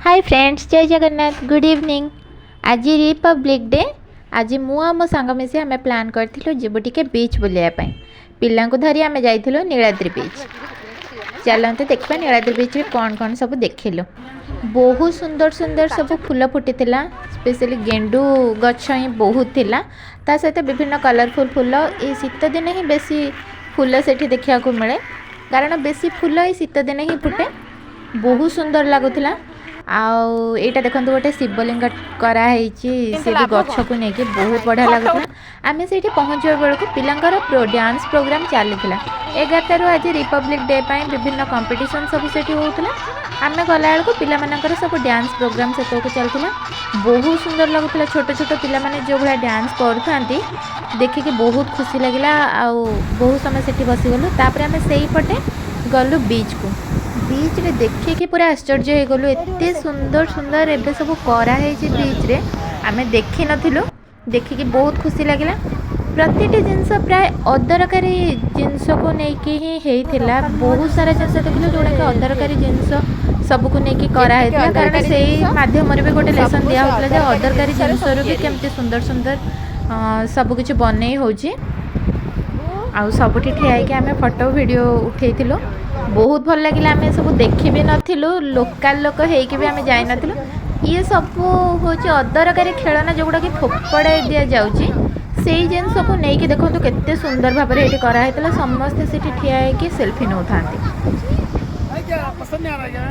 High friends, ଜୟ Jagannath, good evening. ଆଜି Republic day. ଆଜି ମୁଁ ଆଉ ମୋ ସାଙ୍ଗ ମିଶି ଆମେ ପ୍ଲାନ୍ କରିଥିଲୁ ଯିବୁ ଟିକେ ବିଚ୍ ବୁଲିବା ପାଇଁ। ପିଲାଙ୍କୁ ଧରି ଆମେ ଯାଇଥିଲୁ ନୀଳାଦ୍ରି ବିଚ୍। ଚାଲନ୍ତୁ ଦେଖିବା ନୀଳାଦ୍ରି ବିଚ୍ରେ କ'ଣ କ'ଣ ସବୁ ଦେଖିଲୁ। ବହୁତ ସୁନ୍ଦର ସୁନ୍ଦର ସବୁ ଫୁଲ ଫୁଟିଥିଲା। ସ୍ପେଶିଆଲି ଗେଣ୍ଡୁ ଗଛ ହିଁ ବହୁତ ଥିଲା, ତା ସହିତ ବିଭିନ୍ନ କଲରଫୁଲ୍ ଫୁଲ। ଏଇ ଶୀତ ଦିନେ ହିଁ ବେଶୀ ଫୁଲ ସେଠି ଦେଖିବାକୁ ମିଳେ, କାରଣ ବେଶୀ ଫୁଲ ଏଇ ଶୀତ ଦିନେ ହିଁ ଫୁଟେ। ବହୁତ ସୁନ୍ଦର ଲାଗୁଥିଲା। ଆଉ ଏଇଟା ଦେଖନ୍ତୁ, ଗୋଟେ ଶିବଲିଙ୍ଗ କରାହେଇଛି, ସେ ବି ଗଛକୁ ନେଇକି ବହୁତ ବଢ଼ିଆ ଲାଗୁଥିଲା। ଆମେ ସେଇଠି ପହଞ୍ଚିବା ବେଳକୁ ପିଲାଙ୍କର ଡ୍ୟାନ୍ସ ପ୍ରୋଗ୍ରାମ୍ ଚାଲିଥିଲା। 11ଟାରୁ ଆଜି ରିପବ୍ଲିକ୍ ଡେ ପାଇଁ ବିଭିନ୍ନ କମ୍ପିଟିସନ୍ ସବୁ ସେଠି ହେଉଥିଲା। ଆମେ ଗଲାବେଳକୁ ପିଲାମାନଙ୍କର ସବୁ ଡ୍ୟାନ୍ସ ପ୍ରୋଗ୍ରାମ୍ ସେତେବେଳକୁ ଚାଲିଥିଲା। ବହୁତ ସୁନ୍ଦର ଲାଗୁଥିଲା। ଛୋଟ ଛୋଟ ପିଲାମାନେ ଯେଉଁ ଭଳିଆ ଡ୍ୟାନ୍ସ କରୁଥାନ୍ତି, ଦେଖିକି ବହୁତ ଖୁସି ଲାଗିଲା ଆଉ ବହୁତ ସମୟ ସେଠି ବସିଗଲୁ। ତାପରେ ଆମେ ସେଇପଟେ ଗଲୁ ବିଚ୍କୁ। ବିଚ୍ରେ ଦେଖିକି ପୁରା ଆଶ୍ଚର୍ଯ୍ୟ ହେଇଗଲୁ। ଏତେ ସୁନ୍ଦର ସୁନ୍ଦର ଏବେ ସବୁ କରାହେଇଛି ବିଚ୍ରେ, ଆମେ ଦେଖିନଥିଲୁ। ଦେଖିକି ବହୁତ ଖୁସି ଲାଗିଲା। ପ୍ରତିଟି ଜିନିଷ ପ୍ରାୟ ଅଦରକାରୀ ଜିନିଷକୁ ନେଇକି ହିଁ ହେଇଥିଲା। ବହୁତ ସାରା ଜିନିଷ ଦେଖିଲୁ, ଯେଉଁଟାକି ଅଦରକାରୀ ଜିନିଷ ସବୁକୁ ନେଇକି କରାହେଇଥିଲା, କାରଣ ସେଇ ମାଧ୍ୟମରେ ବି ଗୋଟେ ଲେସନ୍ ଦିଆହେଉଥିଲା ଯେ ଅଦରକାରୀ ଜିନିଷରୁ ବି କେମିତି ସୁନ୍ଦର ସୁନ୍ଦର ସବୁ କିଛି ବନେଇ ହେଉଛି। ଆଉ ସବୁଠି ଠିଆ ହେଇକି ଆମେ ଫଟୋ ଭିଡ଼ିଓ ଉଠେଇଥିଲୁ। ବହୁତ ଭଲ ଲାଗିଲା। ଆମେ ସବୁ ଦେଖି ବି ନଥିଲୁ, ଲୋକାଲ ଲୋକ ହେଇକି ବି ଆମେ ଯାଇନଥିଲୁ। ଇଏ ସବୁ ହେଉଛି ଅଦରକାରୀ ଖେଳନା, ଯେଉଁଗୁଡ଼ାକି ଫୋପଡ଼ା ଦିଆଯାଉଛି। ସେଇ ଜିନିଷକୁ ନେଇକି ଦେଖନ୍ତୁ କେତେ ସୁନ୍ଦର ଭାବରେ ଏଇଠି କରାହେଇଥିଲା। ସମସ୍ତେ ସେଠି ଠିଆ ହେଇକି ସେଲ୍ଫି ନେଉଥାନ୍ତି। क्या पसंद नहीं आ रहा क्या?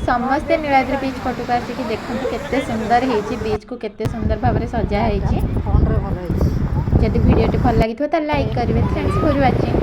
ସମସ୍ତେ ନୀଳାଦ୍ରି ବିଚ୍ ପଟକୁ ଆସିକି ଦେଖନ୍ତୁ କେତେ ସୁନ୍ଦର ହେଇଛି, ବିଚ୍କୁ କେତେ ସୁନ୍ଦର ଭାବରେ ସଜା ହେଇଛି। ଫୋନରେ ଭଲ ହେଇଛି। ଯଦି ଭିଡ଼ିଓଟି ଭଲ ଲାଗିଥିବ, ତାହେଲେ ଲାଇକ୍ କରିବେ। Thanks for watching.